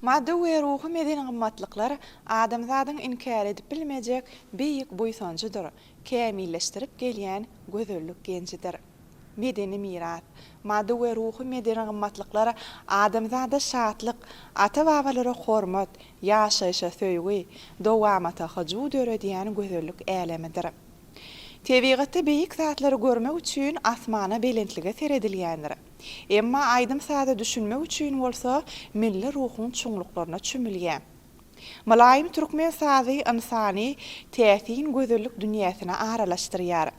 Maddy we ruhy medeni gymmatlyklar adamzadyň inkär edip bilmejek beýik buýsanjydyr, kämilleşdirip gelýän gözellik genjidir. Medeni miras, maddy we ruhy medeni gymmatlyklar adamzada şatlyk, ata-babalara hormat, ýaşaýşa söýgi, dowamata hyjuw döredýän gözellik älemidir. Tebigatda beýik zatlary görmek üçin asmana belentlige seredilýändir. Emma aýdym-saza düşünmek üçin bolsa milli ruhuň çuňluklaryna çümülýär. Mylaýym türkmen sazy ynsany täsin gözellik dünýäsine aralaşdyrýar,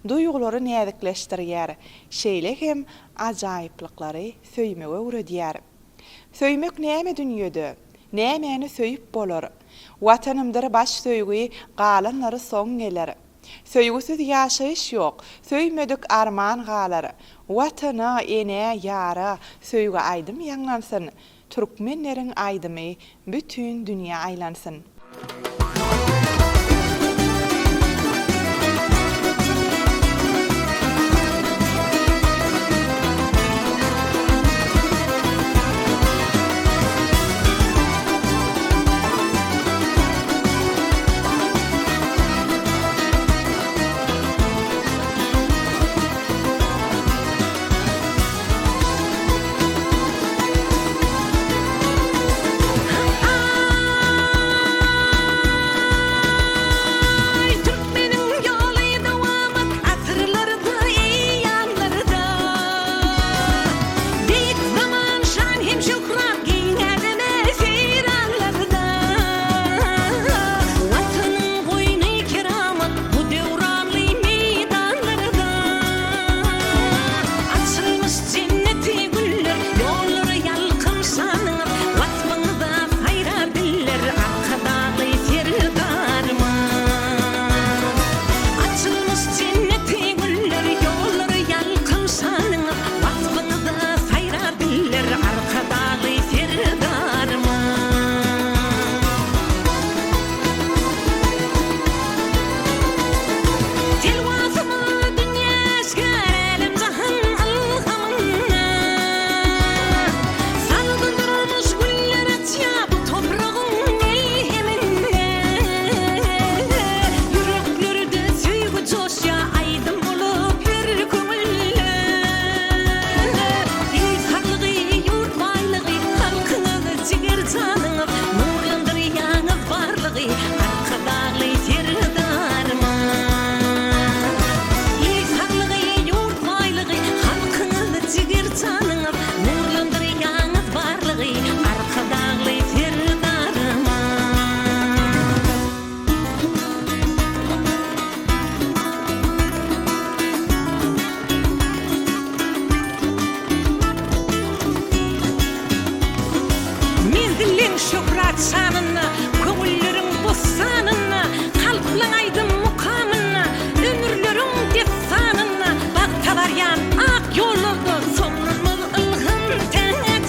duýgulary näzikleşdirýär, şeýle hem ajaýyplyklary söýmegi öwredýär. Söýmek näme dünýede? Nämäni söýüp bolar? Watanymdyr baş söýgi, galanlary soň geler. Söýgüsiz ýaşaýyş ýok, söýmedik arman galar. Watana, enä, ýara söýgi aýdym ýaňlansyn, Türkmenleriň aýdymy bütin dünýä aýlansyn. Aý, türkmeniň ýoly dowamat asyrlarda, eýýamlarda. Beýik zaman şan hem şöhrat giň äleme seýranlarda. Watanyň goýny keramat bu döwranly meýdanlarda. Açylmyş jenneti güller, Ýollara ýalkym şanyňyz, Waspyňyza saýrar diller, Arkadagly Serdarymyz. Açylmyş jenneti güller, Ýollara ýalkym şanyňyz, Waspyňyza saýrar diller, Arkadagly Serdarymyz. Telwasymyz dünýä äşgär älem-jahan ylhamynda. Sagdyn durmuş güller açýar bu topragyň melheminde. Ýüreklerde söýgi joşýar aýdym bolup her köňülde. Il saglygy, ýurt baýlygy, halkyňyz jiger-janyňyz, nurlandyrýaňyz barlygy, Arkadagly Serdarymyz. Il saglygy, ýurt baýlygy, halkyňyz jiger-janyňyz, nurlandyrýaňyz barlygy, Arkadagly Serdarymyz. Menzilleň şöhrat-şanynda, Köňülleriň bossanynda, Kalplaň aýdym mukamynda, Ömürleriň dessanynda, Bagta barýan ak ýollarda Soňlanmaz ylham täjimiz.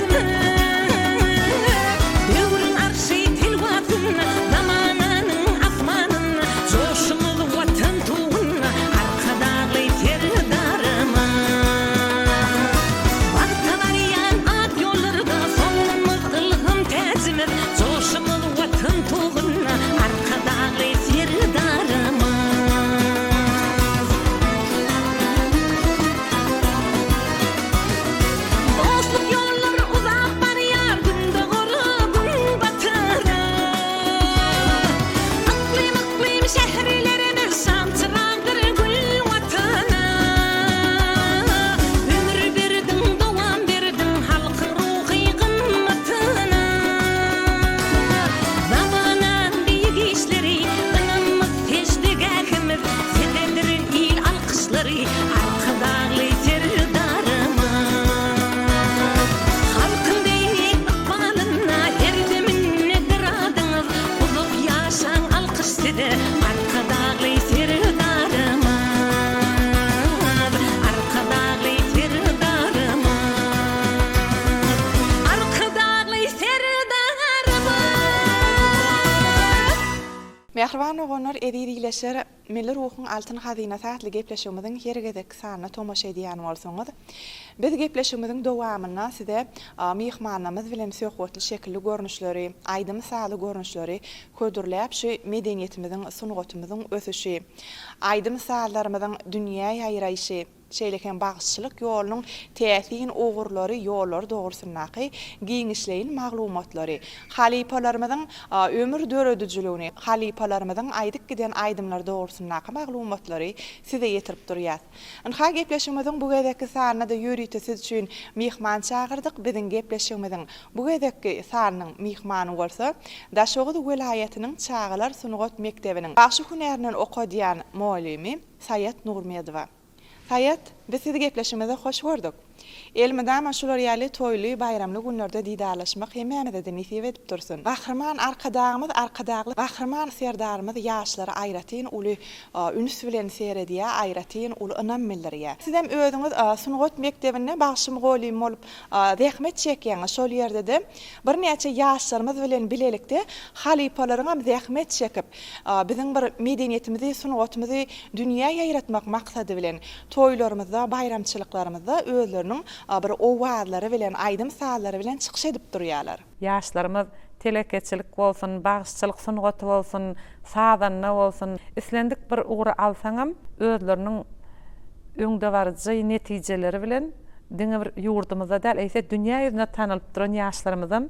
Döwrüň arşy telwasynda, Zamananyň asmanynda, Joşumyz Watan tugunda, Arkadagly Serdarymyz. Bagta barýan ak ýollarda Soňlanmaz ylham täjimiz, Joşumyz Watan tugunda, Arkadagly Serdarymyz. Dostluk ýollar uzap barýar Gündogara, Günbatara. Yklym-yklym şäherlerimiz şam çyragdyr gül Watana. Ömür berdiň, dowam berdiň halkyň ruhy gymmatyna. Zamanaň beýik işleri, ynamymyz, seždegähimiz, Sizedir il alkyşlary, Arkadagly Serdarymyz. Halkyň beýik ykbalynda her demindedir adyňyz, Uzak ýaşaň alkyş size, Arkadagly Serdarymyz, Arkadagly Serdarymyz, Arkadagly Serdarymyz! Mähriban doganlar, eziz ildeşler, Milli ruhuň altyn hazynasy atly gepleşigimiziň her gezekki sanyna tomaşa edýän bolsaňyz, biz gepleşigimiziň dowamynda size myhmanlarymyz bilen söhbetli şekilli görnüşleri, aýdym-sazly görnüşleri hödürläp, şu medeniýetimiziň, sungatymyzyň ösüşi, aýdym-sazlarymyzyň dünýä ýaýraýşy, şeýle hem bagşyçylyk ýolunyň täsin ugurlary, ýollary dogrusyndaky giňişleýin maglumatlary, halypalarymyzyň ömür döredijiligini, halypalarymyzyň aýdyp giden aýdymlary dogrusyndaky maglumatlary size ýetirip durýas. Ynha, gepleşigimiziň bu gezekki sanynda-da ýörite siz üçin myhman çagyrdyk. Biziň gepleşigimiziň bu gezekki sanynyň myhmany bolsa, Daşoguz welaýatynyň çagalar sungat mekdebiniň bagşy hünärinden okadýan mugallymy Saýat Nurmedowa. Saýat, biz sizi gepleşigimizde hoş gördük. Elmydama şular ýaly toýly, baýramly günlerde didarlaşmak hemmämize-de nesip edip dursun. Gahryman Arkadagymyz Arkadagly Gahryman Serdarymyz ýaşlara aýratyn uly üns bilen seredýär, aýratyn uly ynam bildirýär. Sizem özüňiz sungat mekdebinde bagşy mugallym bolup zähmet çekýäňiz. Şol ýerde-de birnäçe ýaşlarymyz bilen bilelikde halypalaryňam zähmet çekip, Biziň bir medeniýetimizi, sungatymyzy dünýä ýaýratmak maksady bilen, toýlarymyzda, baýramçylyklarymyzda özleriniň bir owazlary bilen, aýdym-sazlary bilen çykyş edip durýarlar. Ýaşlarymyz telekeçilik bolsun, bagşyçylyk sungaty bolsun, sazanda bolsun, islendik bir ugry alsaňam, özleriniň öňdebaryjy netijeleri bilen diňe bir ýurdumyzda däl, eýse dünýä ýüzünde tanalyp duran ýaşlarymyzam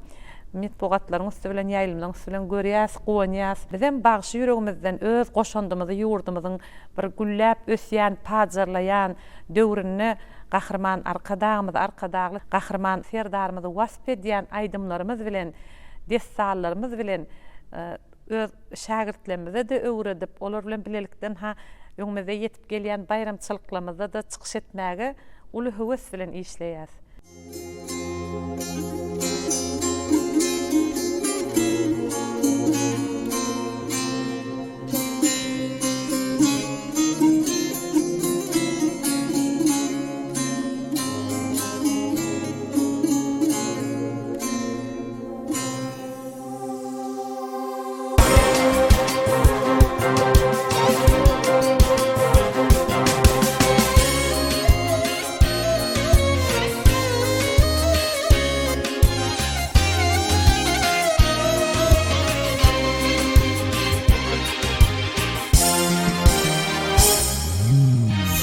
metbugatlaryň üsti bilen, ýaýlymlaryň üsti bilen görýäs, guwanýas. Bizem bagşy ýüregimizden öz goşandymyzy ýurdumyzyň bir gülläp ösýän, pajarlaýan döwründe Gahryman Arkadagymyzy, Arkadagly Gahryman Serdarymyzy wasp edýän aýdymlarymyz bilen, dessanlarymyz bilen öz şägirtlerimize-de öwredip, olar bilen bilelikde ynha öňümizde ýetip gelýän baýramçylyklarymyzda-da çykyş etmäge uly höwes bilen işleýäs.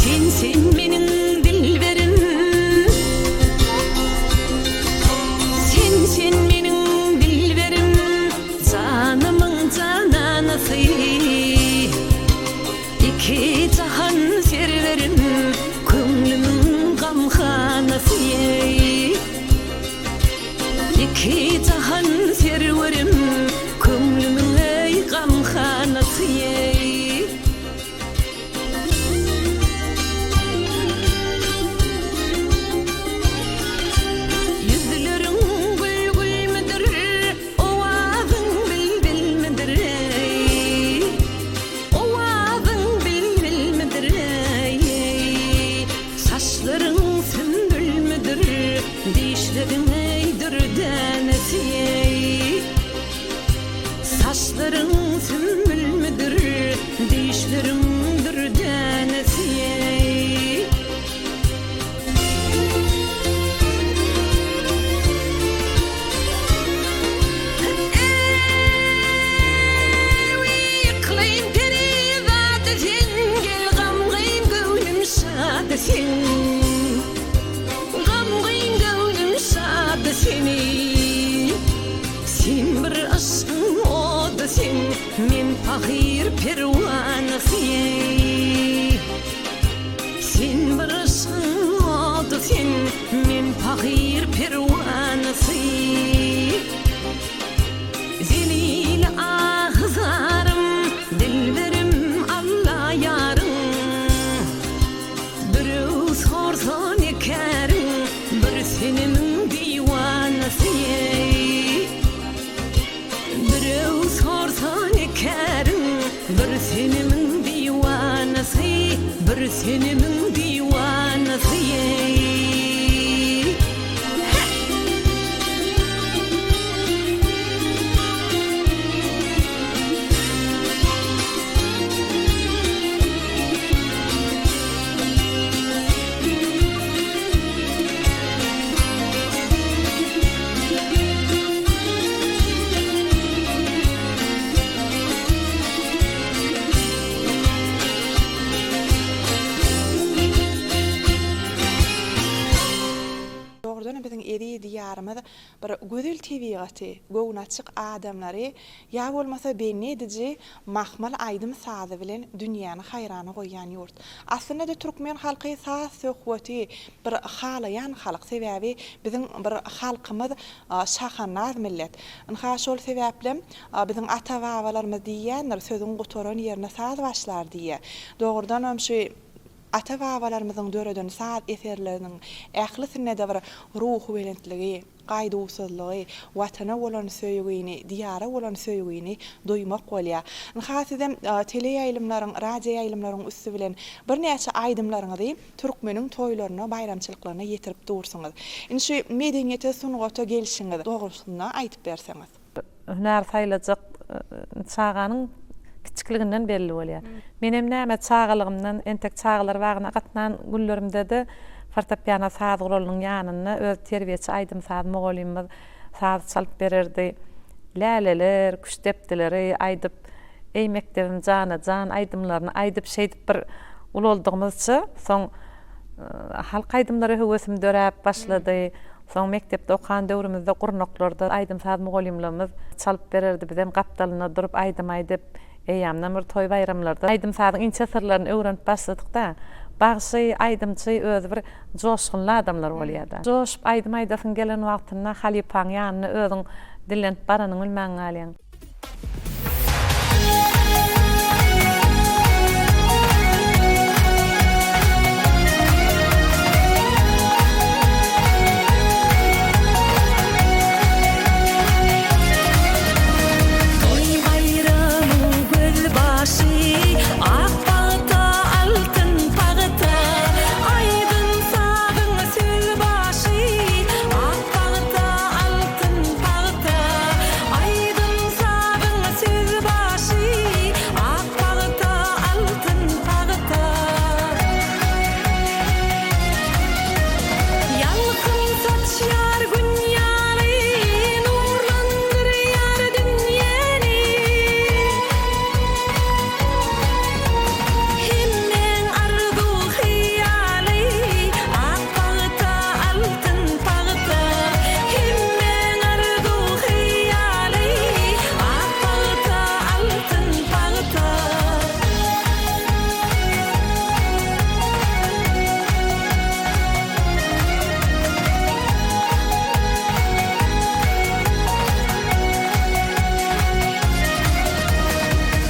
Sen sen meniň dilberim Sen sen meniň dilberim Janymyň jananysy Iki jahan serwerim Köňlümiň gamhanasy Iki jahan serwerim Köňlümiň eý gamhanasy Ýüzleriň gül-gülmüdir, owazyň bilbilmidir eý. Owazyň bilbilmidir eý. Saçlaryň sümbülmidir, dişleriň eý dürdänesi eý. Saçlaryň sümbülmidir, dişleriň dürdänesi eý. Eý, yklym perizady sen, gel gamgyn göwnüm şady sen. Gamgyn göwnüm şady seni. Sen bir yşkyň ody sen, men pahyr perwanasy. Sen bir yşkyň ody sen, men pahyr perwanasy. Zelil ahy-zarym, dilberim Alla ýaryň. Birew sorsa ne käriň, bir senemiň diwanasy. Birew sorsa ne käriň, bir senemiň diwanasy, bir senemiň diwanasy. Diýarymyz bir gözel tebigaty, göwnaçyk adamlary ýa bolmasa bendi ediji mahmal aýdym-sazy bilen dünýäni haýrana goýýan ýurt. Aslynda-da türkmen halky saz-söhbeti bir halaýan halk, sebäbi biziň bir halkymyz şahandaz millet. Ynha şol sebäplem biziň ata-babalarymyz diýýändir, sözüň gutaran ýerine saz başlar diýýär. Dogrudanam şu Ata-babalarymyzyň döreden saz eserleriniň ählisinde-de bir ruhubelentligi, gaýduwsyzlygy, Watana bolan söýgini, Diýara bolan söýgini duýmak bolýar. Ynha, sizem teleýaýlymlaryň, radioýaýlymlaryň üsti bilen birnäçe aýdymlaryňyzy türkmeniň toýlaryna, baýramçylyklaryna ýetirip dursuňyz. Indi şu medeniýete, sungata gelşiňiz dogrusynda aýdyp berseňiz. Hünär saýlajak çaganyň kiçikliginden belli bolýar. Menem näme çagalygymdan, entek çagalar bagyna gatnan günlerimde-de fortepiano saz guralynyň ýanynda öz terbiýeçi aýdym-saz mugallymymyz saz çalyp bererdi. Läleler, küştdepdileri aýdyp, Eý mekdebim jana jan aýdymlaryny aýdyp şeýdip bir ulaldygymyzça soň halk aýdymlara höwesim döräp başlady. Soň mekdepde okan döwrümizde gurnaklarda aýdym-saz mugallymlarymyz çalyp bererdi, bizem gapdalynda durup aýdym aýdyp, eýýämden bir toý-baýramlarda aýdym-sazyň inçe syrlaryny öwrenip başladyk-da. Bagşy, aýdymçy özi bir joşgunly adamlar bolýar-da. Joşup aýdym aýdasyň gelen wagtynda halypaň ýanyna özüň dillenip baranyňy bilmän galýaň. Toý baýramyň gözbaşy, ak pagta, altyn pagta, Aýdym-sazyň söz başy, ak pagta, altyn pagta. Aýdym-sazyň söz başy, ak pagta, altyn pagta. Ýalkym saçýar Gün ýaly, nurlandyrýar dünýäni. Hemmäň arzuw-hyýaly, ak pagta, altyn pagta. Hemmäň arzuw-hyýaly, ak pagta, altyn pagta.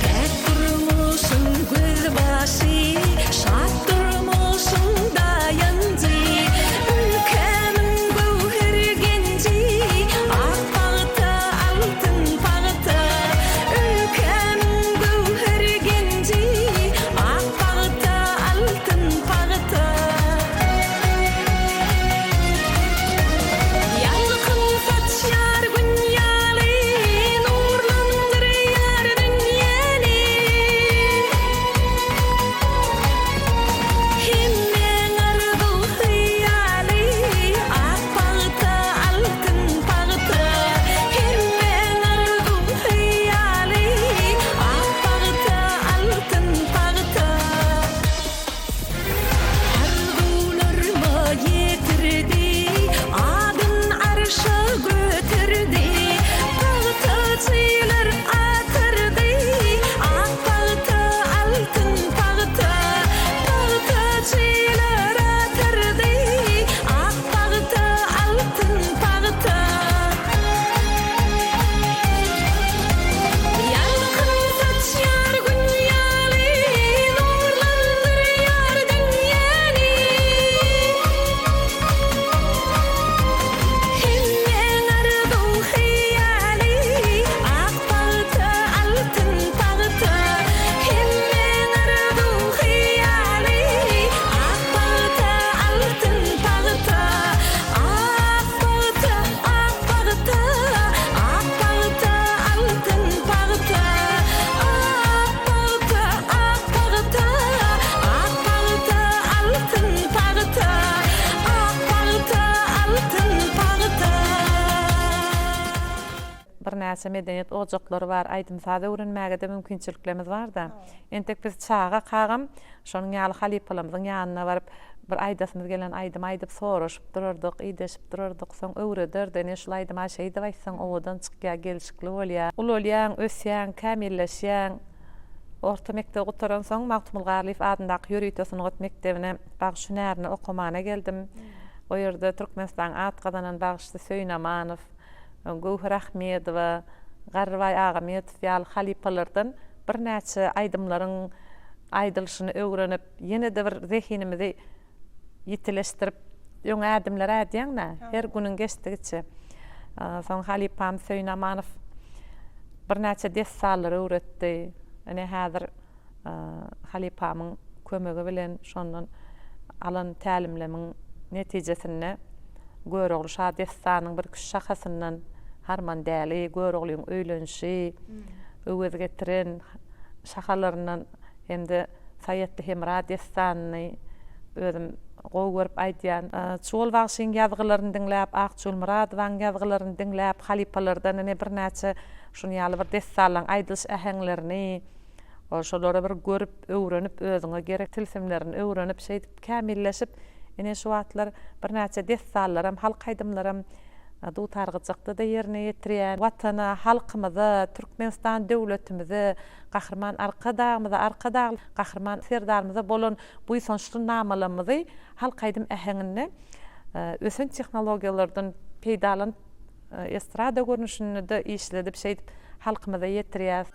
Päk durmuşyň gözbaşy, şat durmuşyň daýanjy, Ülkämiň göwher genji, ak pagta, altyn pagta. Ülkämiň göwher genji, ak pagta, altyn pagta. Ýalkym saçýar Gün ýaly, nurlandyrýar dünýäni. Hemmäň arzuw-hyýaly, ak pagta, altyn pagta. Hemmäň arzuw-hyýaly, ak pagta, altyn pagta. Arzuwlaryma ýetirdi, adyn arşa göterdi. Pagtaçylar atyrdy, ak pagta, altyn pagta. Pagtaçylar atyrdy, ak pagta, altyn pagta. Ýalkym saçýar Gün ýaly, nurlandyrýar dünýäni. Hemmäň arzuw-hyýaly, ak pagta, altyn pagta. Hemmäň arzuw-hyýaly, ak pagta, altyn pagta. Ak pagta, ak pagta, ak pagta, altyn pagta. Ak pagta, ak pagta, ak pagta, altyn pagta. Ak pagta, altyn pagta. Birnäçe medeniýet ojaklary bar, aýdym-saz öwrenmäge-de mümkinçiliklerimiz bar-da. Entek biz çagakagam şonuň ýaly halypalarymyzyň ýanyna baryp. Bir aýdasymyz gelen aýdymy aýdyp soraşyp durardyk, ideşip durardyk. Soň öwrederdi, ine şul aýdyma şeýdip aýtsaň owadan çykýar, gelşikli bolýar. Ulalýaň, ösýäň, kämilleşýäň. Orta mekdebi gutaransoň Magtymguly Garlyýew adyndaky ýörite sungat mekdebine bagşy hünärini okamana geldim. O ýerde Türkmenistanyň at gazanan bagşysy Söýün Amanow, Göwher Ahmedowa, Garrybaý Agametow ýaly halypalardan birnäçe aýdymlaryň aýdylyşyny öwrenip, ýene-de bir zehinimizi ýitileşdirip, öňe ädimler ädýäň-dä, her günüň geçdigiçe. Soň halypam Söýün Amanow birnäçe dessanlary öwretdi. Ine, häzir halypamyň kömegi bilen şondan alan tälimlemiň netijesinde Görogly şa dessanyň bir küş şahasyndan Harmandäli, Göroglyň öýlenişi, Öwez getiren şahalaryndan hem-de Saýatly Hemra dessanyny özüm gowy görüp aýdýan. Çuwal bagşyň ýazgylaryny diňläp, Akjül Myradowaň ýazgylaryny diňläp, halypalardan ine birnäçe şuny ýaly bir dessanlaryň aýdylyş äheňlerini, şolary bir görüp, öwrenip, özüňe gerek tilsimlerini öwrenip, şeýdip kämilleşip, ine şu wagtlar birnäçe dessanlaram, halk aýdymlaram dutar-gyjakda-da ýerine ýetirýän. Watana, halkymyza, Türkmenistan döwletimize, Gahryman Arkadagymyza, Arkadagly Gahryman Serdarymyza bolan buýsançly namalarymyzy halk aýdym äheňinde ösen tehnologiýalardan peýdalanyp, estrada görnüşinde-de işledip, şeýdip halkymyza ýetirýäris.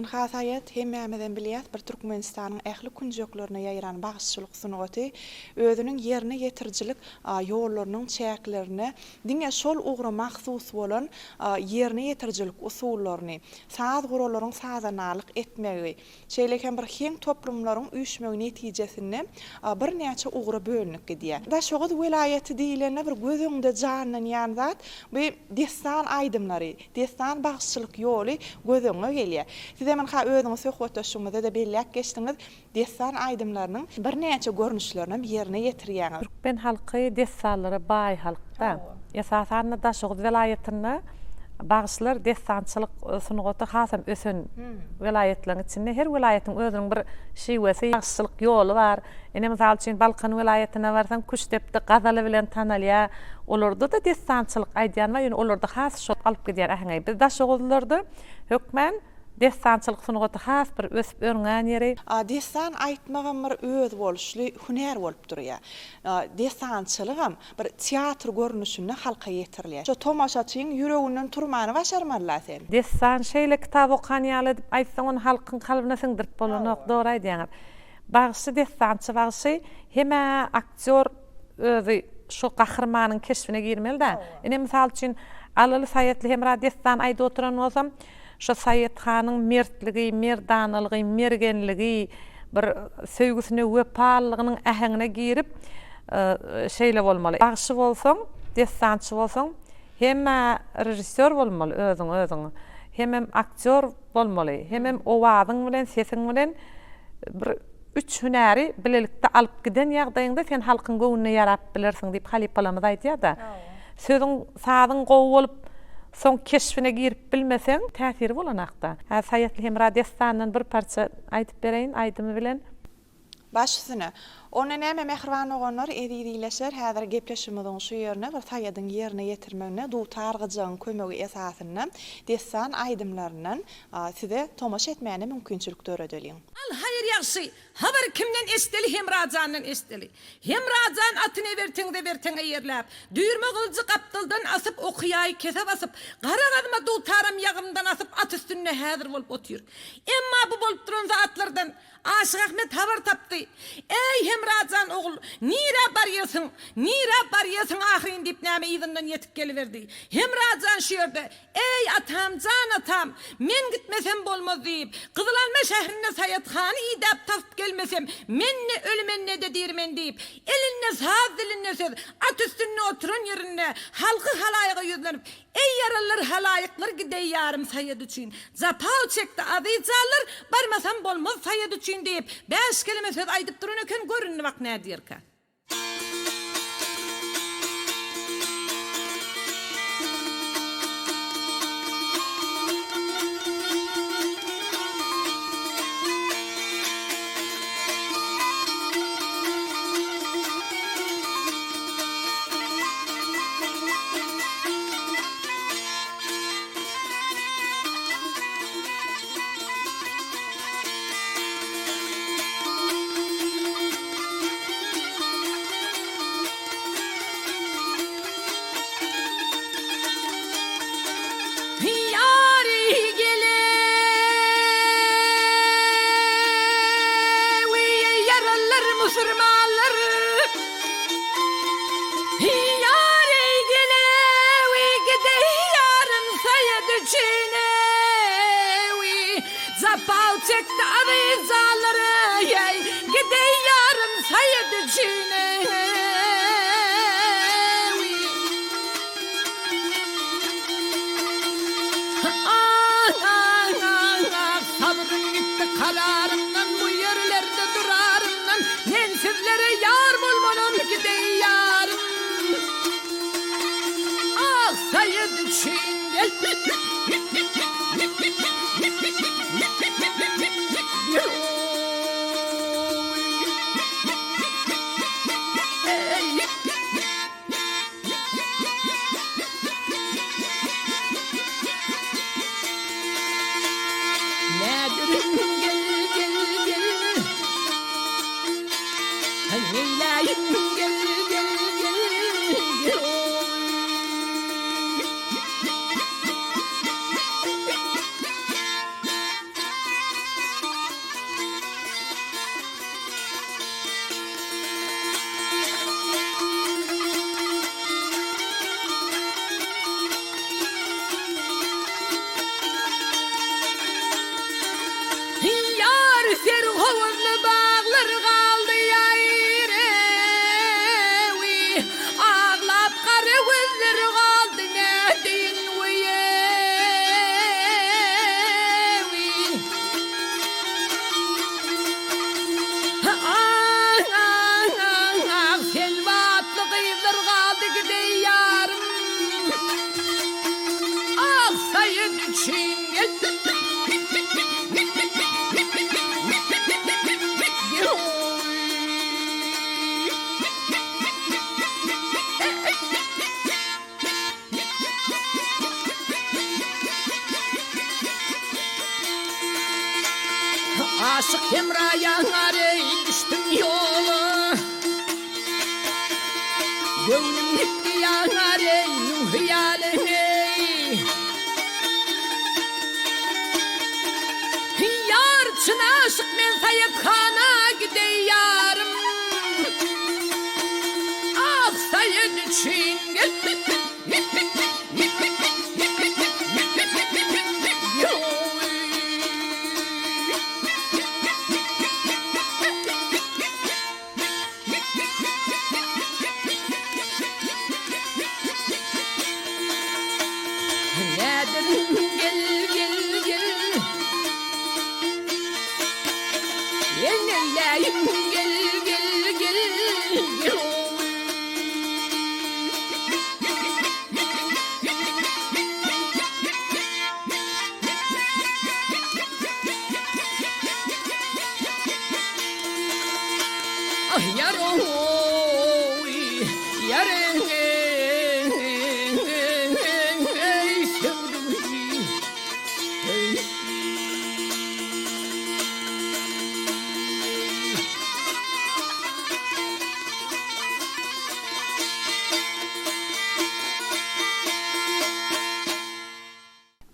Ynha Saýat, hemmämizem bilýäs, bir Türkmenistanyň ähli künjeklerine ýaýran bagşyçylyk sungaty özüniň ýerine ýetirijilik ýollarynyň çäklerinde diňe şol ugra mahsus bolan ýerine ýetirijilik usullaryny, saz guralaryň sazanarlyk etmegi, Şeýle hem bir heň toplumlaryň üýşmegi netijesinde birnäçe ugra bölünip gidýär. Daşoguz welaýaty diýlende bir göz öňünde janlanýan zat bu dessan aýdymlary, dessan bagşyçylyk ýoly göz öňüňe gelýär. Sizem ynha özüňiz söhbetdeşligimizde-de belläp geçdiňiz, dessan aýdymlarynyň birnäçe görnüşlerinem ýerine ýetirýäňiz. Türkmen halky dessanlara baý halk-da. Esasan-da Daşoguz welaýatynda bagşylar dessançylyk sungaty hasam ösen welaýatlaryň içinde. Her welaýatyň özüniň bir şiwesi, bagşyçylyk ýoly bar. Ine, mysal üçin, Balkan welaýatyna barsaň, küştdepdi gazaly bilen tanalýar. Olarda-da dessançylyk aýdýan bar, ýöne olarda has şol alyp gidýän äheňi. Biz daşoguzlylarda hökmän Dessançylyk sungaty has bir ösüp örňän ýeri. Dessan aýtmagam bir özboluşly hünär bolup durýar. Dessançylygam bir teatr görnüşinde halka ýetirilýär. Şo tomaşaçyň ýüreginden turmany başarmaly-la sen. Dessan şeýle kitap okan ýaly edip aýtsaň ony halkyň kalbyna siňdirip bolanok, dogry aýdýaňyz. Bagşy dessançy bagşy hem-ä aktýor özi şo gahrymanyň keşbine girmeli-dä. Ine mysal üçin Alyly Saýatly Hemra dessan aýdyp oturan bolsam, Şo Saýat hanyň mertligi, merdanalygy, mergenligi, bir söýgüsine wepalylygynyň äheňine girip, şeýle bolmaly. Bagşy bolsaň, dessançy bolsaň, hem-ä režissýor bolmaly özüň özüň, hemem aktýor bolmaly, hemem owazyň bilen, sesiň bilen bir üç hünäri bilelikde alyp giden ýagdaýyňda sen halkyň göwnüne ýarap bilersiň diýip halypalarymyz aýdýar-da. Sözüň, sazyň gowy bolup, soň keşbine girip bilmeseň, täsiri bolanakda. Hä, Saýatly Hemra dessanyndan bir parça aýdyp bereýin, aýdymy bilen. Baş üstüne. Onda näme, mähriban doganlar, eziz ildeşler, häzir gepleşigimiziň şu ýerine bir Saýadyň ýerine ýetirmeginde dutar gyjagyň kömegi esasynda dessan aýdymlaryndan size tomaşa etmäne mümkinçilik döredeliň. Al haýyr ýagşy habar kimden eşdeli Hemra jandan eşdeli. Hemra jan atyny eberteňde-berteň eýerläp, düýrme gylyjy gapdaldan asyp, oky-ýaýy kese basyp, gara gazma dutaram ýagyndan asyp at üstünde häzir bolup otyr. Emma bu bolup duran zatlardan Aşyk Ahmet habar tapdy. Äý, Hemra jan ogul, nirä barýasyň, nirä barýasyň ahyryn diýip näme yzyndan ýetip geliberdi. Hemra jan şu ýerde, Eý, atam, jan atam, men gitmesem bolmaz diýip, Gyzylalma şährinde Saýat hany idäp tapyp gelmesem, men ne öli men ne-de diri men diýip, elinde saz, dilinde söz, at üstünde oturan ýerinde halky halaýyga ýüzlenip, Eý, ýaralylar, halaýyklar, gideý ýarym Saýat üçin. Japa çekdi azyz janlar, barmasam bolmaz Saýat üçin diýip, bäş keleme söz aýdyp duran eken, gör indi bak nädýärkä. Ýary gelewi ýaralar musurmanlar Ýary gelewi gideý ýarym saýat üçin ewi Japaw çekdi azyz janlar eý Gideý ýarym saýat üçin ewi. Ah-ah-ah-ah sabrym gitdi kararymdan bu ýerlerde durarymdan men sizlere ýar bolmanam gideý ýarym ah saýat üçin gel. Nädirin gel gel gel Neýläýin gel gel gel gel oý. Aşyk Hemra ýanar eý düşdüm ýola. Göwnüm gitdi ýanar eý müň hyýalyň eý. Ýar çyn aşyk men saýathana gideý ýarym. Ak saýat üçin Gel gel gel Eneýläýin gel gel gel gel Ah ýar-oý, ýar-eý, söwdügim.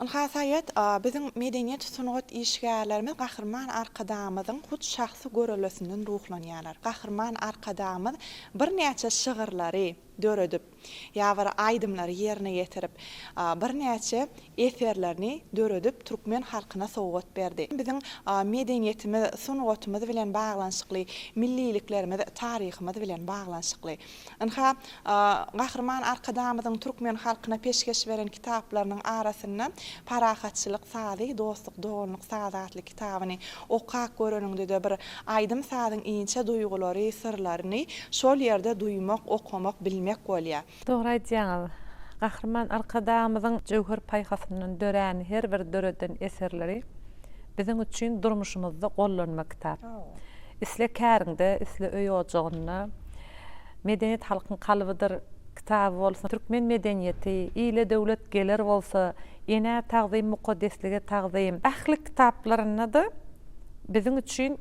Ynha, Saýat, biziň medeniýet-sungat işgärlerimiz Gahryman Arkadagymyzyň hut şahsy görellesinden ruhlanýarlar. Gahryman Arkadagymyz birnäçe şygyrlary döredip, ýa bir aýdymlary ýerine ýetirip, birnäçe eserlerini döredip türkmen halkyna sowgat berdi. Biziň medeniýetimiz, sungatymyz bilen baglanyşykly, milliliklerimiz taryhymyz bilen baglanyşykly. Ynha, Gahryman Arkadagymyzyň türkmen halkyna peşgeş beren kitaplarynyň arasynda Parahatçylyk sazy, dostluk, doganlyk sazy atly kitabyny okap göreniňde-de bir aýdym-sazyň inçe duýgulary, syrlaryny şol ýerde duýmak, okamak, bilmek bolýar. Dogry aýdýaňyz. Gahryman Arkadagymyzyň jöwher paýhasyndan dörän her bir döreden eserleri biziň üçin durmuşymyzda gollanma kitap. Isle käriňde, isle öý-ojagynda Medeniýet halkyň kalbydyr kitaby bolsun, Türkmen medeniýeti, Ile döwlet geler bolsa, Enä tagzym mukaddeslige tagzym ähli kitaplarynda-da biziň üçin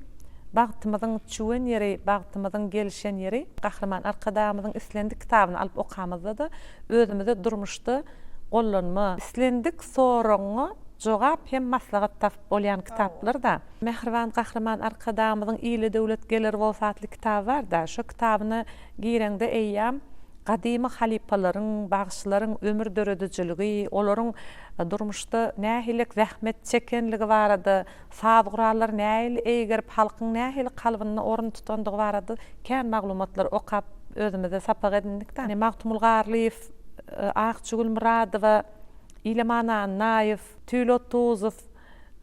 bagtymyzyň çüwen ýeri, bagtymyzyň gelişen ýeri Gahryman Arkadagymyzyň islendik kitabyny alyp okamyzda-da özümize durmuşda gollanma, islendik soragyňa jogap hem maslahat tapyp bolýan kitaplar-da. Mähriban Gahryman Arkadagymyzyň Ile döwlet geler bolsa atly kitaby bar-da, şo kitabyna gireňde eýýäm gadymy halypalaryň, bagşylaryň ömür döredijiligi, olaryň durmuşda nähilek zähmet çekenligi barada, saz gurallary nähili eýgerip, halkyň nähili kalbynda orun tutandygy barada kän maglumatlary okap özümize sapak edindik-de. Magtymguly Garlyýew, Akjygül Myradowa, Ilaman Annaýew, Tüýli Otuzow,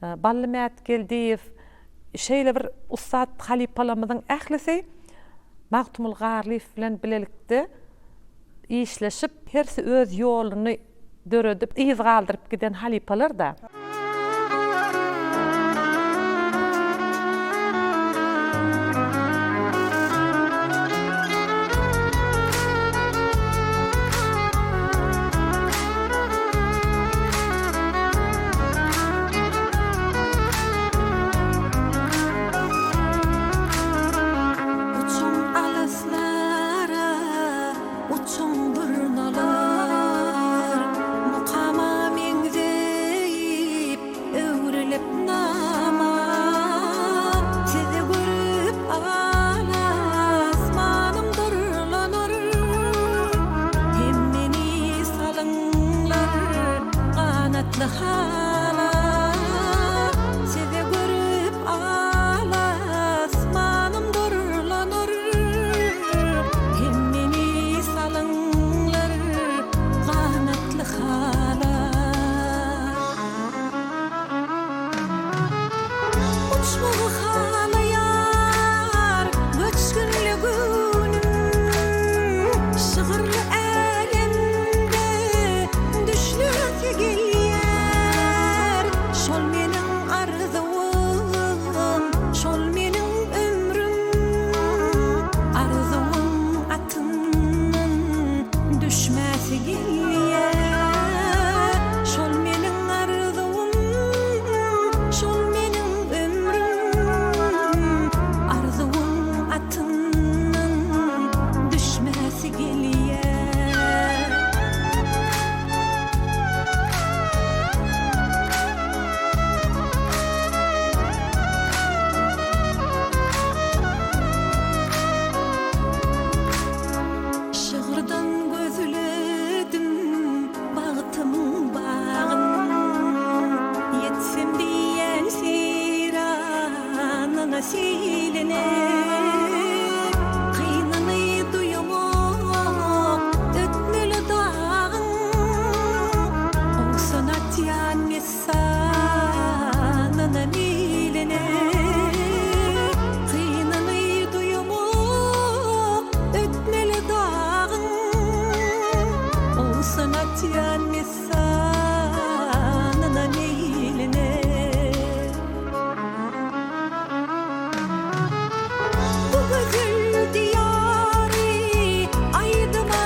Bally Mätgeldiýew, şeýle bir ussat halypalarymyzyň ählisi Magtymguly Garlyýew bilen bilelikde işleşip, hersi öz ýoluny döredip, yz galdyryp giden halypalar-da. Uçuň alyslara, uçuň durnalar, Mukama meňzeýip, öwrülip nama. Sizi görüp al asmanym durlanar, Hem meni salyňlar ganatly hala. Sizi görüp al asmanym durlanar, Hem meni salyňlar ganatly hala. Uçmagy halaýar göçgünli göwnüm, Şygyrly älemde düşläsi gelýär. Şol meniň arzuwym, şol meniň ömrüm, Arzuwym atyndan düşmäsi gelýär. Şol meniň arzuwym, şol meniň ömrüm. seýlene. Kynyny duýamok ötmeli dagyň, Owsun atýan messanyna meýlene. Kynyny duýamok ötmeli dagyň, Owsun atýan messanyna meýline. Bu gözel diýary aýdyma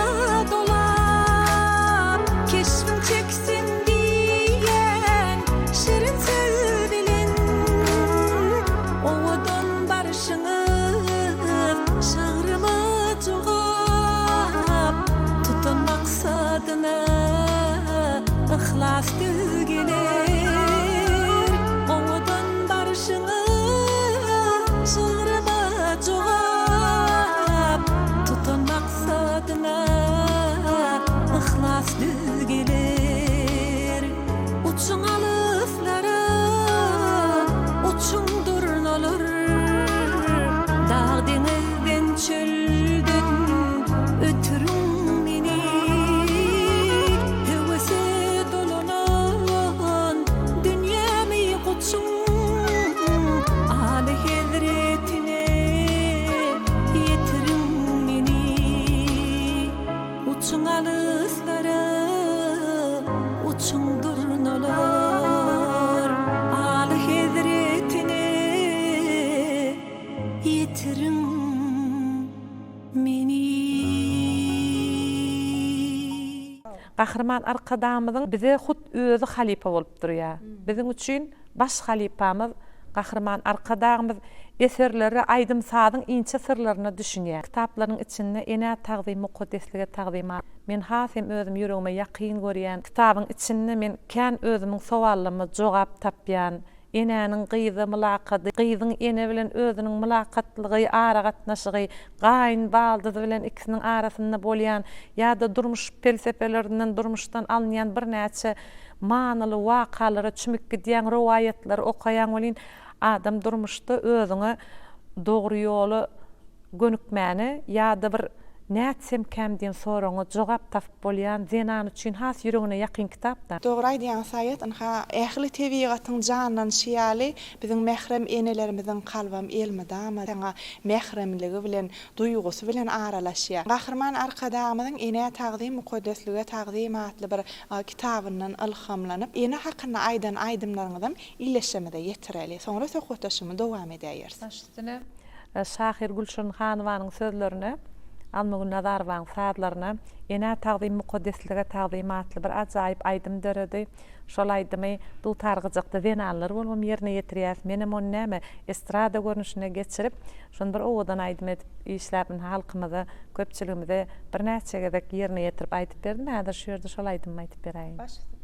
dolap, Keşbiň çeksin diýen şirin söz bilen. Owadan barşyňyz şygryma jogap, Tutan maksadyna yhlas düz geler. Owadan barşyňyz şygryma jogap, Tutan maksadyna yhlas düz geler. Uçuň alyslara, uçuň durnalar, Dag-deňizden, çölden ötüriň meni. Höwese dolanan dünýämi guçuň, Aly hezretine ýetiriň meni. Uçuň alyslara, uçuň durnalar, Aly hezretine ýetiriň meni. Gahryman Arkadagymyzyň bize hut özi halypa bolup durýar. Biziň üçin baş halypamyz Gahryman Arkadagymyz eserlere, aýdym-sazyň inçe syrlaryna düşünýär. Kitaplarynyň içinde Enä tagzym, mukaddeslige tagzym atly men has hem özüm ýüregime ýakyn görýän kitabyň içinde men kän özümiň sowallama jogap tapýan. Enäniň gyza mylakady, gyzyň ene bilen özüniň mylakatlygy, aragatnaşygy, gaýyn baldyzy bilen ikisiniň arasynda bolýan ýa-da durmuş pelsepelerinden, durmuşdan alynýan birnäçe manyly wakalara çümüp gidýäň, rowaýatlary okaýaň welin, adam durmuşda özüňe dogry ýola gönükmäne ýa-da bir nätsemkäm diýen soragyňa jogap tapyp bolýan zenan üçin has ýüregine ýakyn kitap-da. Dogry aýdýaň Saýat, ynha, ähli tebigatyň janlanyşy ýaly, biziň mährem enelerimiziň kalbam elmydama saňa mähremligi bilen, duýgusy bilen aralaşýar. Gahryman Arkadagymyzyň Enä tagzym, mukaddeslige tagzym atly bir kitabyndan ylhamlanyp, ene hakynda aýdan aýdymlaryňyzam illeşemize ýetireli. Soňra söhbetdeşligimizi dowam edäýeris. Baş üstüne. Şahyr Gülşirin Hanowanyň sözlerine, Almagül Nazarowanyň sazlaryna Enä tagzym, mukaddeslige tagzym atly bir ajaýyp aýdym döredi. Şol aýdymy dutar gyjakda zenanlar bolubam ýerine ýetirýäris. Menem ony näme, estrada görnüşine geçirip, şony bir owadan aýdym edip işläp, indi halkymyza, köpçüligimize birnäçe gezek ýerine ýetirip aýdyp berdim. Häzir şu ýerde şol aýdymymy aýdyp beräýin. Baş üstüne.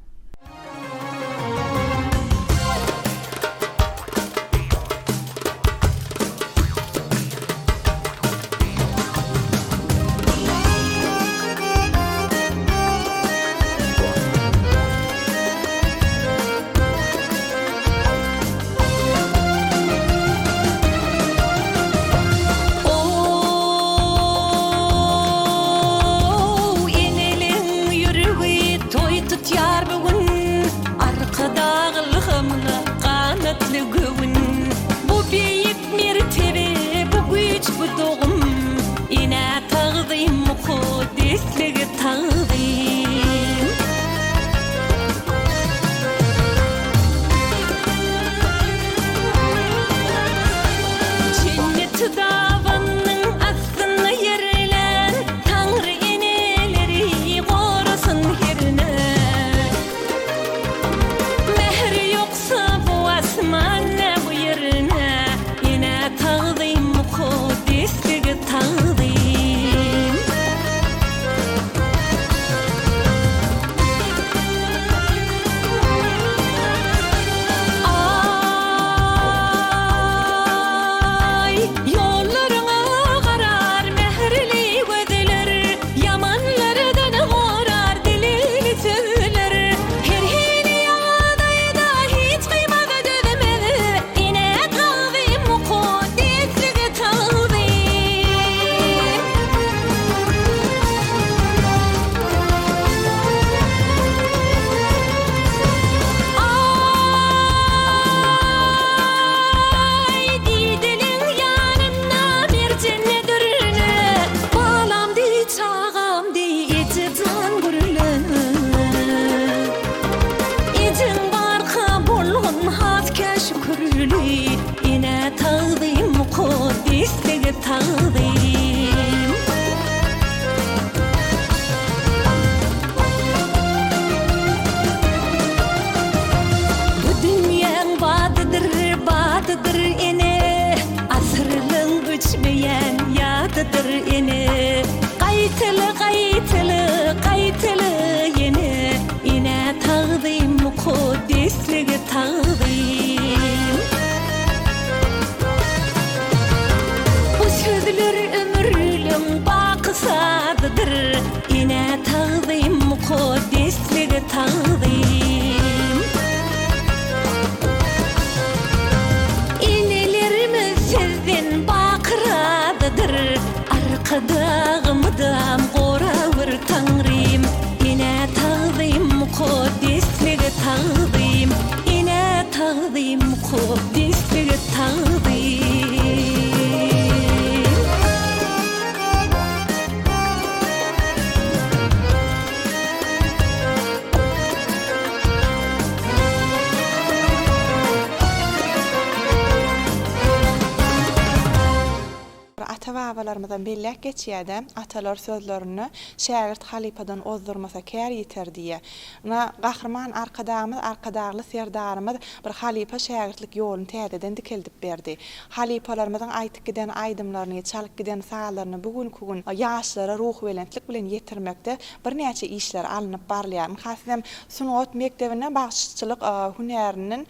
Ow, eneleň ýüregi toý tutýar bu gün. ömürli Enä tagzym mukaddeslige tagzym. Bu dünýäň badydyr, badydyr ene, Asyrlaň öçmeýän ýadydyr ene. Gaýtala, gaýtala, gaýtala ýene, Enä tagzym, mukaddeslige tagzym. Bu sözler ömürliň baky sazydyr, Enä tagzym, mukaddeslige tagzym. Enelerimiz sizden baky razydyr, Arkadag mydam gorawer Taňrym. Enä tagzym, mukaddeslige tagzym, Enä tagzym, mukaddeslige tagzym. Ata-babalarymyzam belläp geçýär-dä, atalar sözlerinde Şägirt halypadan ozdurmasa kär ýiter diýýär. Ynha, Gahryman Arkadagymyz, Arkadagly Serdarymyz bir halypa-şägirtlik ýoluny täzeden dikeldip berdi. Halypalarymyzyň aýtyp giden aýdymlaryny, çalyp giden sazlaryny bu günki gün ýaşlara ruhubelentlik bilen ýetirmekde birnäçe işler alnyp barylýar. Ynha, sizem sungat mekdebinde bagşyçylyk hünärinden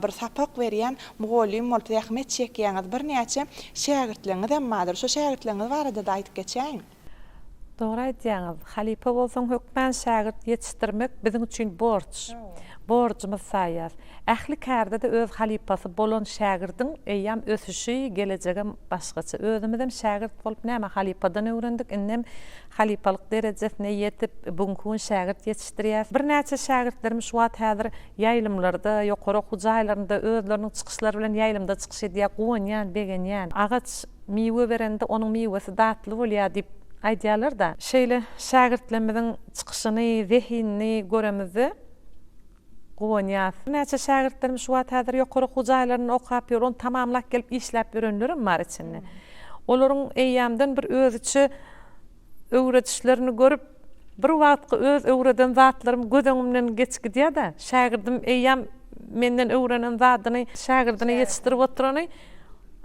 bir sapak berýän mugallym bolup zähmet çekýäňiz. Birnäçe şägirtleriňizem bardyr. Şo şägirtleriňiz barada-da aýdyp geçäýiň. Dogry aýdýaňyz. Halypa bolsaň hökmän şägirt ýetişdirmek biziň üçin borç. Borjumyz saýýas. Ähli kärde-de öz halypasy bolan şägirdiň eýýäm ösüşi, gelejegem başgaça. Özümizem şägirt bolup näme halypadan öwrendik, indem halypalyk derejesine ýetip, bu günki gün şägirt ýetişdirýäs. Birnäçe şägirtlerimiz şu wagt häzir ýaýlymlarda, ýokary okuw jaýlarynda özleriniň çykyşlary bilen ýaýlymda çykyş edýär. Guwanýan, begenýän. Agaç miwe berende onuň miwesi datly bolýar diýip aýdýarlar-da. Şeýle şägirtlerimiziň çykyşyny, zehinini göremizde guwanýas. Birnäçe şägirtlerimiz şu wagt häzir ýokary okuw jaýlarynda okap ýör, ony tamamlap gelip işläp ýörenlerem bar içinde. Olaryň eýýämden bir özüçe öwredişlerini görüp, bir wagtky öz öwreden zatlarym göz öňümden geçip gidýär-de, şägirdim eýýäm menden öwrenen zadyny şägirdine ýetişdirip oturany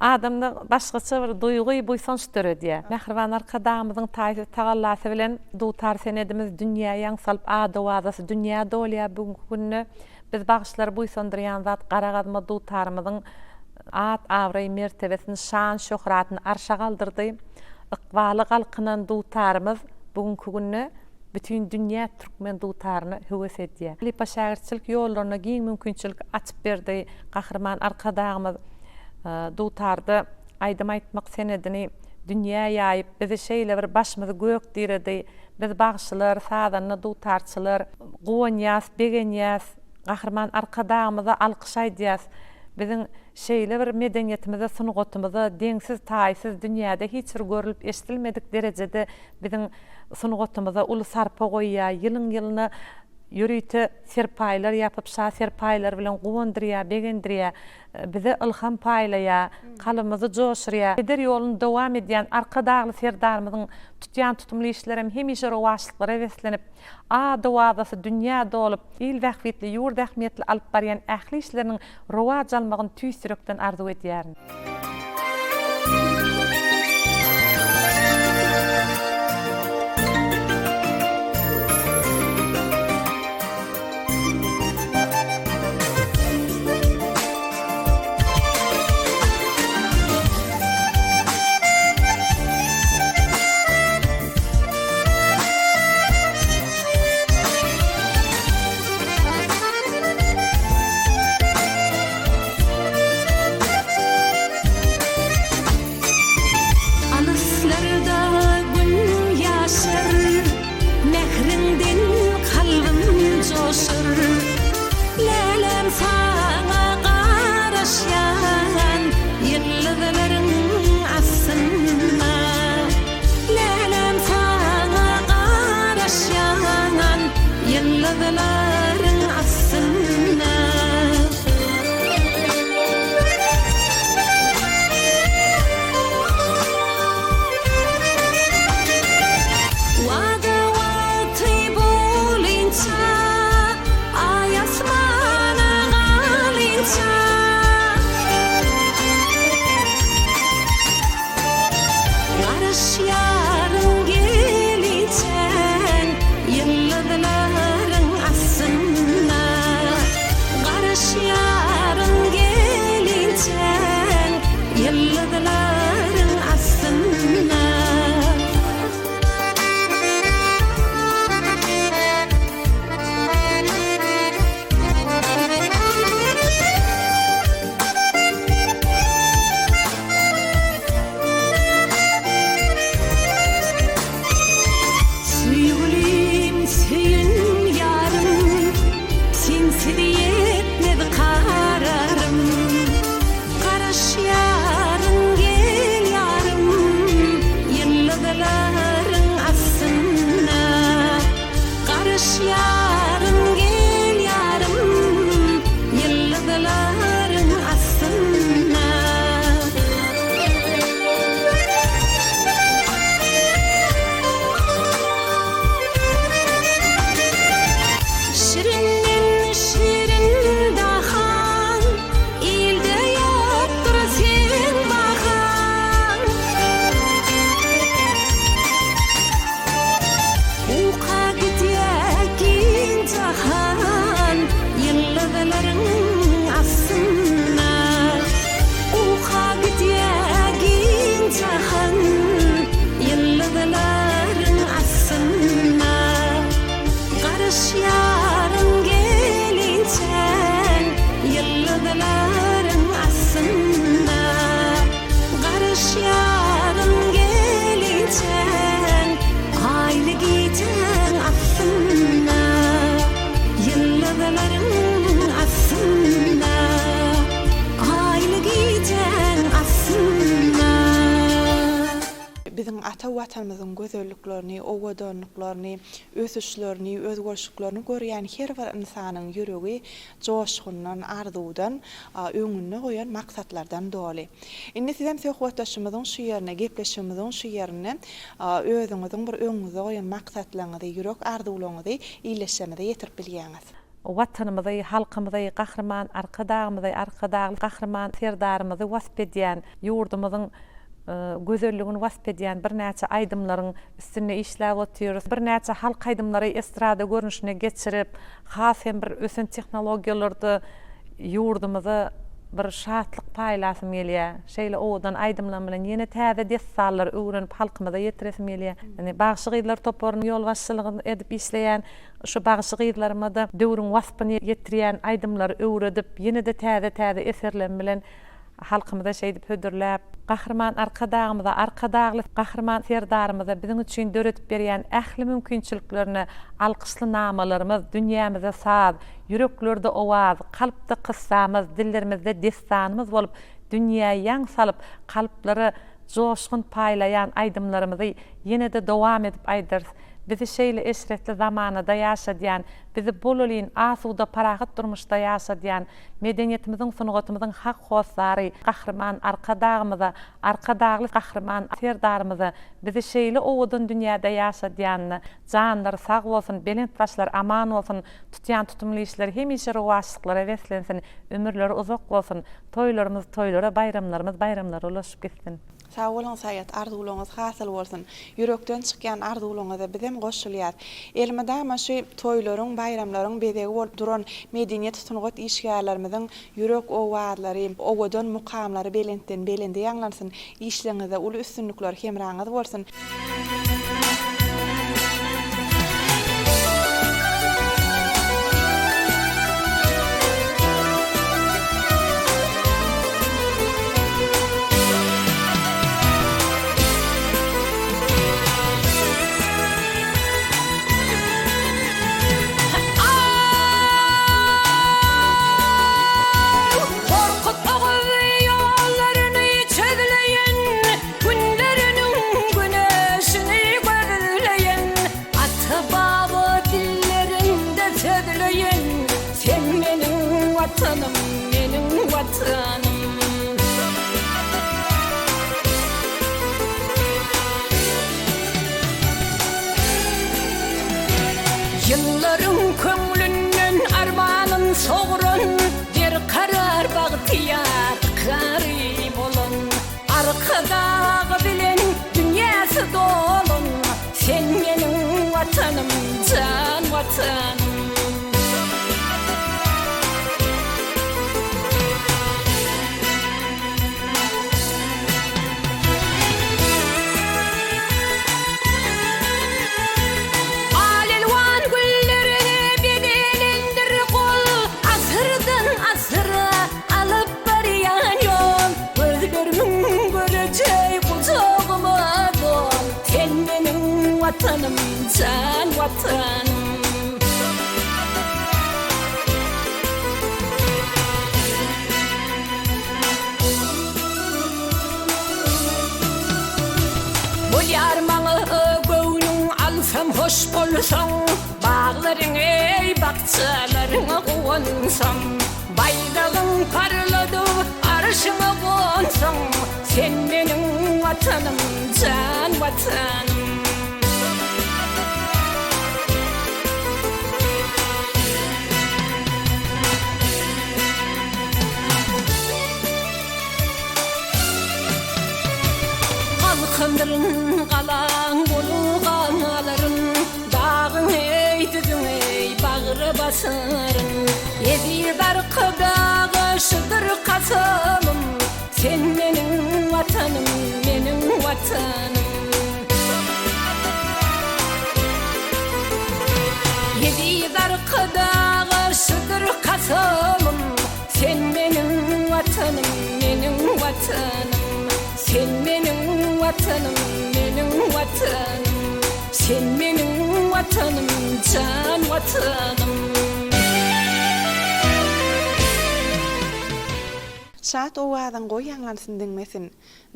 adamda başgaça bir duýgy, buýsanç döredýär. Mähriban Arkadagymyzyň taýsyz tagallasy bilen dutar senedimiz dünýä ýaň salyp, ady-owazasy dünýä dolýar bu günki günde. Biz bagşylary buýsandyrýan zat gara gazma dutarymyzyň at-abraý mertebesini, şan-şöhratyny arşa galdyrdy. Ykbaly galkynan dutarymyz bu günki günde bütin dünýä türkmen dutaryna höwes edýär. Halypa-şägirtçilik ýollaryna giň mümkinçilik açyp berdi Gahryman Arkadagymyz dutarda aýdym aýtmak senedini dünýä ýaýyp, bizi şeýle bir başymyzy gök diredi. Biz bagşylar, sazanda dutarçylar guwanýas, begenýäs, Gahryman Arkadagymyza alkyş aýdýas. Biziň şeýle bir medeniýetimize, sungatymyza deňsiz-taýsyz, dünýäde hiç bir görlüp-eşidilmedik derejede biziň sungatymyza uly sarpa goýýar, ýylyň-ýylyna ýörite serpaýlar ýapyp, şa serpaýlary bilen guwandyrýar, begendirýär, bize ylham paýlaýar, kalbymyzy joşurýar. Peder ýoluny dowam edýän Arkadagly Serdarymyzyň tutýan tutumly işlerem hemişe rowaçlyklara beslenip, ady-owazasy dünýä dolup, il bähbitli, ýurt ähmiýetli alyp barýan ähli işleriniň rowaç almagyny tüýs ýürekden arzuw edýärin. Ata Watanymyzyň gözelliklerini, owadanlyklaryny, ösüşlerini, özgerişiklerini görýän her bir ynsanyň ýüregi joşgundan, arzuwdan, öňünde goýan maksatlardan doly. Indi sizem söhbetdeşimiziň şu ýerine, gepleşigimiziň şu ýerinde özüňiziň bir öňüňizde goýan maksatlaryňyzy, ýürek arzuwlaryňyzy ildeşlerimize ýetirip bilýäňiz. Watanymyzy, halkymyzy, Gahryman Arkadagymyzy, Arkadagly Gahryman Serdarymyzy wasp edýän, ýurdumyzyň gözelligini wasp edýän birnäçe aýdymlaryň üstünde işläp otyrys. Birnäçe halk aýdymlary estrada görnüşine geçirip, has hem bir ösen tehnologiýalarda ýurdumyza bir şatlyk paýlasym gelýär. Şeýle owadan aýdymlar bilen ýene täze dessanlary öwrenip halkymyza ýetiresim gelýär. Indi bagşy gyzlar toparynyň ýolbaşçylygyny edip işleýän şu bagşy gyzlaryma-da döwrüň waspyny ýetirýän aýdymlary öwredip, ýene-de täze-täze eserlerim bilen Halkymyza şeýdip hödürläp, Gahryman Arkadagymyza, Arkadagly Gahryman Serdarymyza biziň üçin döredip berýän ähli mümkinçiliklerine alkyşly namalarymyz, dünýämize saz, ýüreklerde owaz, kalpda kyssamyz, dillerimizde dessanymyz bolup, dünýä ýaň salyp, kalplara joşgun paýlaýan aýdymlarymyzy ýene-de dowam edip aýdarys. Bizi şeýle eşretli zamanada ýaşadýan, bizi bolelin, asuda, parahat durmuşda ýaşadýan, Medeniýetimiziň, sungatymyzyň hak hossary Gahryman Arkadagymyza, Arkadagly Gahryman Serdarymyza bizi şeýle owadan dünýäde ýaşadýanyna janlary sag bolsun, belent başlary aman bolsun, tutýan tutumly işleri hemişe rowaçlyklara beslensin, ömürleri uzak bolsun, toýlarymyz toýlara, baýramlarymyz baýramlara ulaşyp gitsin. Sag boluň Saýat, arzuwlaryňyz hasyl bolsun. Ýürekden çykýan arzuwlaryňyza bizem goşulýas. Elmydama şu toýlaryň, baýramlaryň bezegi bolup duran medeniýet, sungat işgärlerimiziň ýürek owazlary, owadan mukamlary belentden belende ýaňlansyn, işleriňizde uly üstünlikler hemraňyz bolsun! Gorkut oguz ýollaryny çözleýin, Günleriniň güneşini gözleýin, Ata-baba dillerinde sözleýin, Sen meniň Watanym, meniň Watanym. Ýyllaryň köňlünden armanyn sogran, Berkarar bagtyýar ykrary bolan, Arkadag bilen dünýäsi dolan, Sen meniň Watanym, jan Watanym. Al-elwan güllere bezelendir gol, Asyrdan asyra alyp barýan ýol. Gözlerimiň görejeý gujagyma dol, Sen meniň Watanym, jan Watanym. Bolýar maňa göwnüň alsam hoş bolsaň, Baglaryň eý bakjalaryňa guwansam, Baýdagyň parladyp arşyňa gonsaň, Sen meniň Watanym, jan Watanym. Galkyndyryn galaň bolup galaryn, Dagyň eý, düzüň eý, bagra basaryn. Eziz Arkadaga şudur kasamym, Sen meniň Watanym, meniň Watanym. Eziz Arkadaga şudur kasamym, Sen meniň Watanym, meniň Watanym. Sen meniň Watanym, meniň Watanym. Sen meniň Watanym, jan Watanym. Şat owazyň goý ýaňlansyn diňmesin,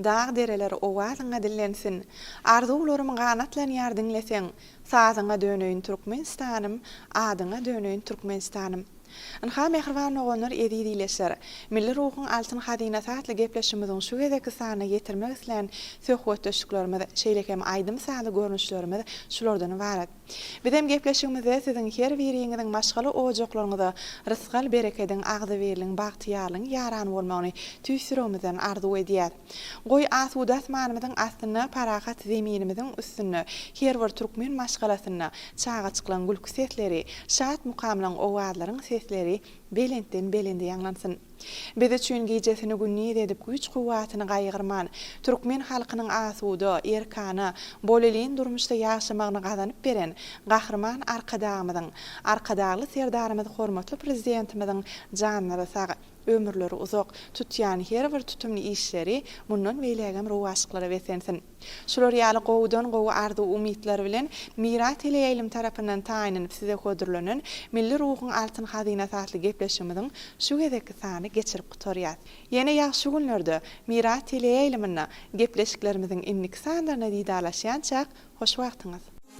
Dag-dereler owazyňa dillensin. Arzuwlarym ganatlanýar diňleseň, Sazyňa döneýin Türkmenistanym, Adyňa döneýin Türkmenistanym. Ynha mähriban doganlar eziz ildeşler, Milli ruhuň altyn hazynasy atly gepleşigimiziň şu gezekki sanyna ýetirmek islän söhbetdeşliklerimiz, şeýle hem aýdym-sazly görnüşlerimiz şulardan ybarat. Bizem gepleşigimizde siziň her biriňiziň maşgala ojaklaryňyza rysgal-berekediň, agzybirligiň, bagtyýarlygyň ýaran bolmagyny tüýs ýüregimizden arzuw edýäs. Goý, asuda asmanymyzyň astynda, parahat zeminimiziň üstünde her bir türkmen maşgalasynda çagajyklaň gülki sesleri, şat mukamlaň, owazlaryň sesleri belentden-belende ýaňlansyn! Biz üçin gijesini gündiz edip güýç-kuwwatyny gaýgyrman, türkmen halkynyň asuda, erkana, bolelin durmuşda ýaşamagyny gazanyp beren Gahryman Arkadagymyzyň, Arkadagly Serdarymyz hormatly Prezidentimiziň janlary sag, ömürleri uzak, tutýan her bir tutumly işleri mundan beýlägem rowaçlyklara beslensin! Şular ýaly gowudan-gowy arzuw-umytlar bilen Miras teleýaýlym tarapyndan taýynlanyp size hödürlenen Milli ruhuň altyn hazynasy atly gepleşigimiziň şu gezekki sanyny geçirip gutarýas. Ýene ýagşy günlerde Miras teleýaýlymynda gepleşiklerimiziň indiki sanlarynda didarlaşýançak, hoş wagtyňyz!